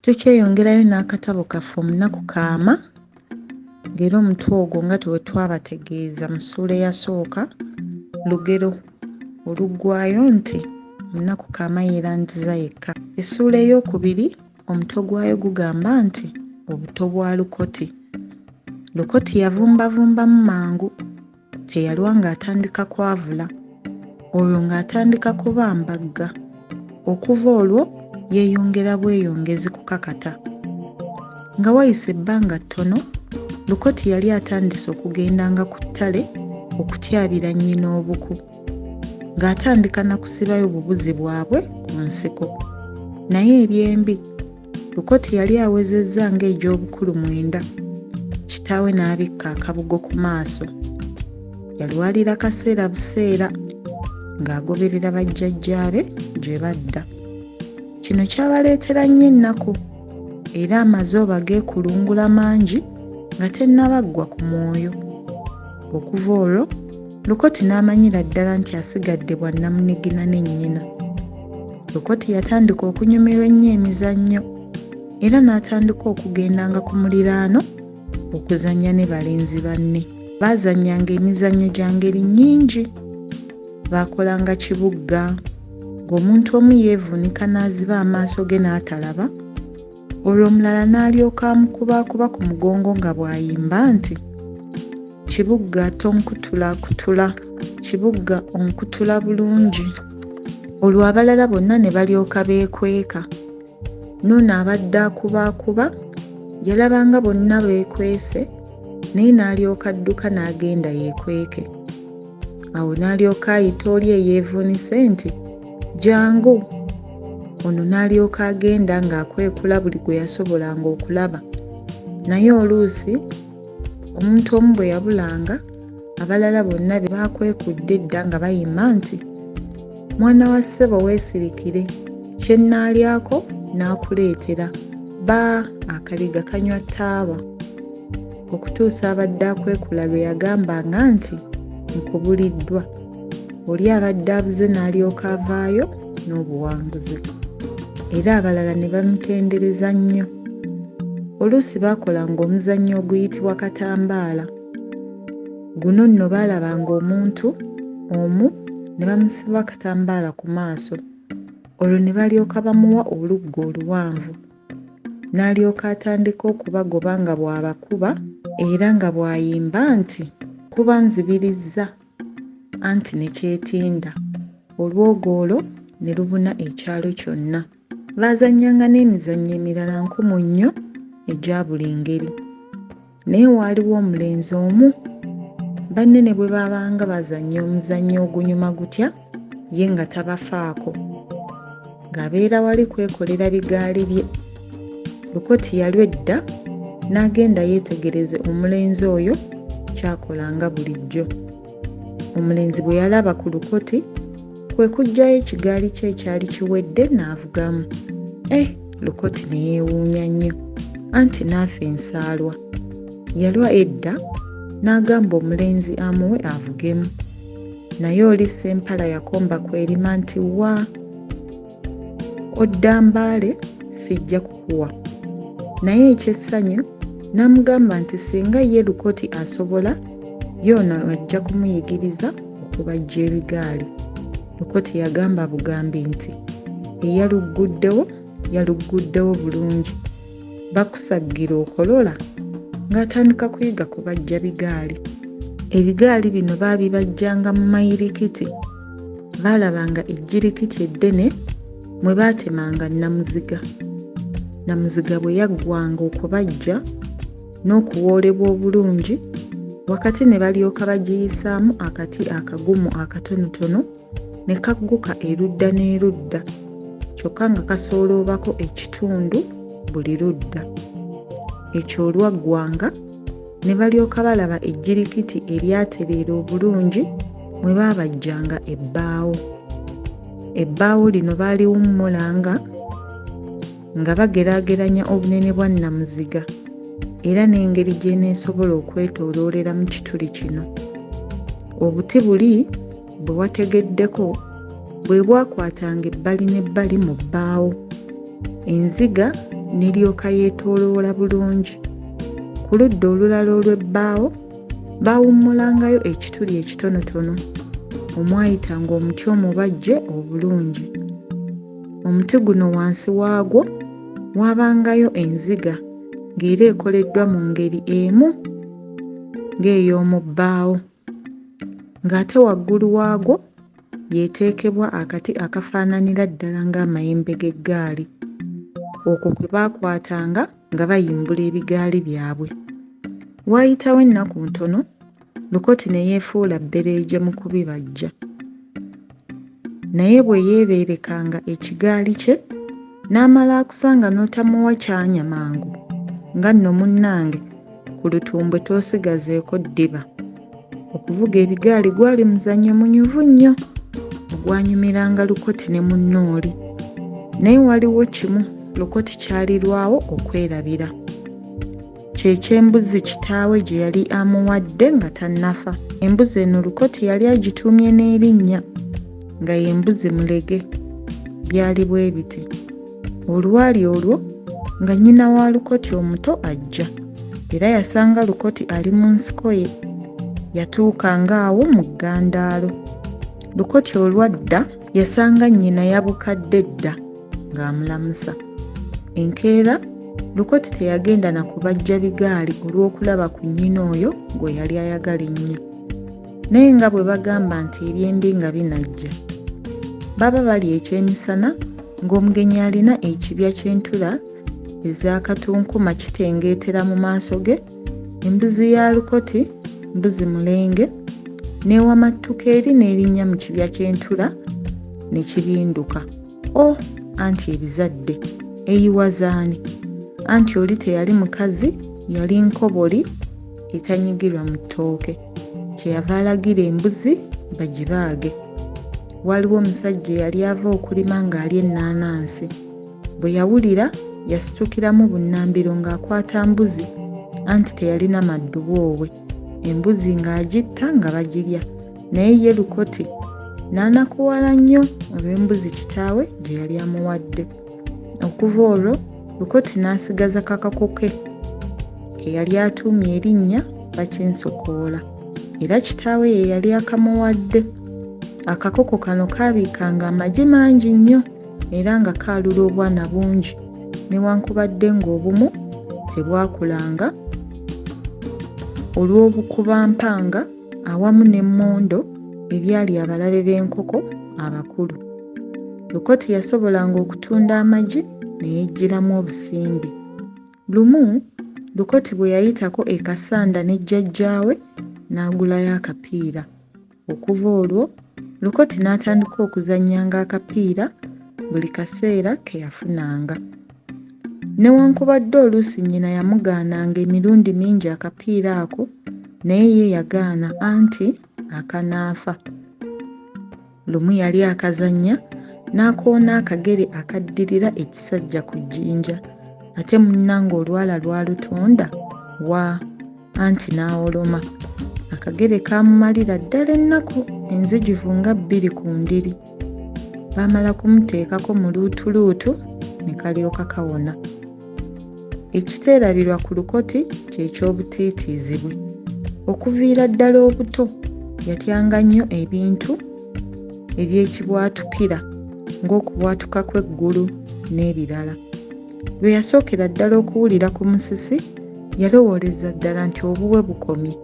Tukyeyongerayo n'akatabo kaffe Omunaku Kaama ng'era omutwe ogwo nga bwe twabategeeza mu ssuula eyasooka lugero oluggwayo nti Omunaku Kaama yeerandiza yekka. Essuula eyookubiri omutwe gwayo gugamba nti Obuto bwa Lukoti. Lukoti yavumbavumbamu mangu, teyalwa ng'atandika kwavula, olwo ng'atandika kubambagga. Okuva olwo yeeyongera bweyongezi kukakata. Nga wayise ebbanga ttono, Lukoti yali atandise okugendanga ku ttale okutyabira nnyina obuku, ng'atandika na kusibayo bubuzi bwabwe ku nsiko. Naye ebyembi, Lukoti yali awezezza ng'egy'obukulu mwenda, kitaawe n'abikka akabugo ku maaso. Yalwalira kaseera buseera ng'agoberera bajjajjaabe gye badda. Kino kyabaleetera nnyo ennaku era amazooba geekulungula mangi nga tennabaggwa ku mwoyo. Okuva olwo Lukoti n'amanyira ddala nti asigadde bwannamunigina ne nnyina. Lukoti yatandika okunyumirwa ennyo emizannyo era n'atandika okugendanga ku muliraano okuzannya ne balenzi banne. Baazannyanga emizannyo gya ngeri nnyingi. Baakolanga kibugga, ng'omuntu omu yeevuunika n'aziba amaaso ge n'atalaba, olwo omulala n'alyoka amukubaakuba ku mugongo nga bw'ayimba nti, Kibugga tonkutulaakutula, Kibugga onkutula bulungi. Olwo abalala bonna ne balyoka beekweka. N'ono abadde akubaakuba yalabanga bonna beekwese naye n'alyoka adduka n'agenda yeekweke. Awo n'alyoka ayita oli eyeevuunise nti, Jangu! Ono n'alyoka agenda ng'akwekula buli gwe yasobolanga okulaba. Naye oluusi omuntu omu bwe yabulanga, abalala bonna be baakwekudde edda nga bayimba nti, Mwana wa ssebo weesirikire, kye nnaalyako nnaakuleetera. Ba akaliga kanywa taaba. Okutuusa abadde akwekula lwe yagambanga nti, Nkubuliddwa. Oli abadde abuze n'alyoka avaayo n'obuwanguzi. Era abalala ne bamutendereza nnyo. Oluusi baakolanga omuzannyo oguyitibwa katambaala. Guno nno baalabanga omuntu omu ne bamusiba akatambaala ku maaso, olwo ne balyoka bamuwa oluggo oluwanvu, n'alyoka atandika okubagoba nga bw'abakuba era nga bw'ayimba nti, Nkuba nzibirizza anti ne kyetinda, olwogoolo ne lubuna ekyalo kyonna. Baazannyanga n'emizannyo emirala nkumu nnyo egya buli ngeri. Naye waaliwo omulenzi omu, banne ne bwe baabanga bazannya omuzannyo ogunyuma gutya, ye nga tabafaako. Ng'abeera wali kwekolera bigaali bye. Lukoti yalwa edda n'agenda yeetegereze omulenzi oyo ky'akola nga bulijjo. Omulenzi bwe yalaba ku Lukoti, kwe kuggyayo ekigaali kye ekyali kiwedde n'avugamu. Eh, Lukoti ne yeewuunya nnyo, anti n'afa ensaalwa. Yalwa edda n'agamba omulenzi amuwe avugemu. Naye oli Ssempala yakomba kwerima nti wa! Odda Mbale sijja kukuwa. Naye eky'essanyu n'amugamba nti singa ye Lukoti asobola, ye ono ajja kumuyigiriza okubajja ebigaali. Lukoti yagamba bugambi nti eyalugguddewo yalugguddewo bulungi. Bakusaggira okolola ng'atandika kuyiga kubajja bigaali. Ebigaali bino baabibajjanga mu mayirikiti. Baalabanga ejjirikiti eddene mwe baatemanga nnamuziga. Nnamuziga bwe yaggwanga okubajja n'okuwoolebwa obulungi, wakati ne balyoka bagiyisaamu akati akagumu akatonotono ne kagguka erudda n'erudda kyokka nga kasooloobako ekitundu buli ludda. Ekyo olwaggwanga ne balyoka balaba ejjirikiti eryatereera obulungi mwe baabajjanga ebbaawo. Ebbaawo lino baaliwummulanga nga bageraageranya obunene bwa nnamuziga era n'engeri gy'eneesobola okwetooloolera mu kituli kino. Obuti buli bwe wategeddeko bwe bwakwatanga ebbali n'ebbali mu bbaawo. Enziga n'eryoka yeetooloola bulungi. Ku ludda olulala olw'ebbaawo baawummulangayo ekituli ekitonotono omwayitanga omuti omubajje obulungi. Omuti guno wansi waagwo waabangayo enziga ng'era ekoleddwa mu ngeri emu ng'ey'omu bbaawo, ng'ate waggulu waagwo y'eteekebwa akati akafaananira ddala ng'amayembe g'eggaali, okwo kwe baakwatanga nga bayimbula ebigaali byabwe. Waayitawo ennaku ntono, Lukoti ne yeefuula bbereeje mu kubibajja. Naye bwe yeebeerekanga ekigaali kye n'amala akusanga n'otamuwa kyanya mangu nga nno munnange ku lutumbwe toosigazeeko ddiba. Okuvuga ebigaali gwali muzannyo munyuvu nnyo ogwanyumiranga Lukoti ne munne oli. Naye waliwo kimu Lukoti ky'alirwawo okwerabira. Kye ky'embuzi kitaawe gye yali amuwadde nga tannafa. Embuzi eno Lukoti yali agituumye n'erinnya nga ye mbuzi Mulege. Byali bwe biti. Olwali olwo nga nnyina wa Lukoti omuto ajja era yasanga Lukoti ali mu nsiko ye. Yatuuka ng'awo mu ggandaalo. Lukoti olwadda yasanga nnyina yabukadde dda ng'amulamusa. Enkeera Lukoti teyagenda na kubajja bigaali olw'okulaba ku nnyina oyo gwe yali ayagala ennyo. Naye nga bwe bagamba nti ebyembi nga binajja. Baba balya ekyemisana ng'omugenyi alina ekibya ky'entula ez'akatunkuma kitengeetera mu maaso ge, embuzi ya Lukoti, mbuzi Mulenge, n'ewamattuka eri n'erinnya mu kibya ky'entula ne kibinduka. O, anti ebizadde! Eyiwa z'ani? Anti oli teyali mukazi, yali nkoboli etanyigirwa mu ttooke. Kyeyava alagira embuzi bagibaage. Waaliwo omusajja eyali ava okulima ng'alya ennaanansi. Bwe yawulira, yasitukiramu bunnambiro ng'akwata mbuzi anti teyalina maddu bwowe. Embuzi ng'agitta nga bagirya. Naye ye Lukoti n'anakuwala nnyo olw'embuzi kitaawe gye yali amuwadde. Okuva olwo Lukoti n'asigaza kakako ke ke yali atuumye erinnya Bakinsokoola era kitaawe ye yali akamuwadde. Akakoko kano kaabiikanga amagi mangi nnyo era nga kaalula obwana bungi newankubadde ng'obumu tebwakulanga olw'obukubampanga awamu n'emmondo ebyali abalabe b'enkoko abakulu. Lukoti yasobolanga okutunda amagi ne yeggyiramu obusimbi. Lumu, Lukoti bwe yayitako e Kassanda ne jjajjaawe n'agulayo akapiira. Okuva olwo, Lukoti n'atandika okuzannyanga akapiira buli kaseera ke yafunanga. Newankubadde oluusi nnyina yamugaananga emirundi mingi akapiira ako naye ye yagaana anti akanaafa. Lumu yali akazannya n'akoona akagere akaddirira ekisajja ku jjinja ate munnange olwala lwalutonda wa anti n'awoloma. Akagere kaamumalira ddala ennaku enzijuvu nga bbiri ku ndiri. Baamala kumuteekako muluutuluutu ne kalyoka kawona. Ekiteerabirwa ku Lukoti kye ky'obutiitiizi bwe. Okuviira ddala obuto yatyanga nnyo ebintu eby'ekibwatukira ng'okubwatuka kw'eggulu n'ebirala. Lwe yasookera ddala okuwulira ku musisi yalowooleza ddala nti obubwe bukomye.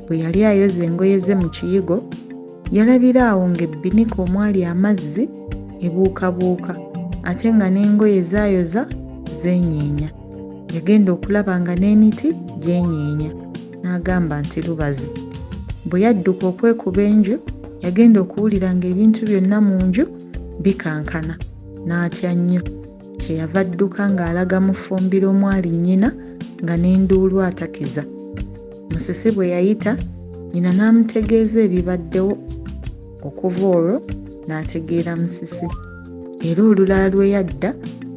Bwe yali ayoza engoye ze mu kiyigo, yalabira awo ng'ebbinika omwali amazzi ebuukabuuka ate nga n'engoye z'ayoza zeenyeenya. Yagenda okulaba nga n'emiti gyenyeenya n'agamba nti lubaze. Bwe yadduka okwekuba enju, yagenda okuwulira ng'ebintu byonna mu nju bikankana n'atya nnyo. Kyeyava adduka ng'alaga mu ffumbiro omwali nnyina nga n'enduulu atakiza. Musisi bwe yayita, nnyina n'amutegeeza ebibaddewo okuva olwo n'ategeera Musisi. Era olulala lwe yadda,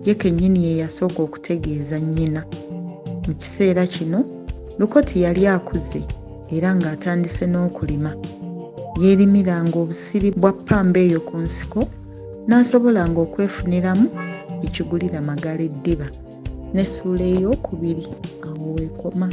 ye kennyini ye yasooka okutegeeza nnyina. Mu kiseera kino Lukoti yali akuze era ng'atandise n'okulima. Yeerimiranga obusiri bwa ppamba eyo ku nsiko n'asobolanga okwefuniramu ekigulira Magala eddiba. N'essuula eyookubiri awo weekoma.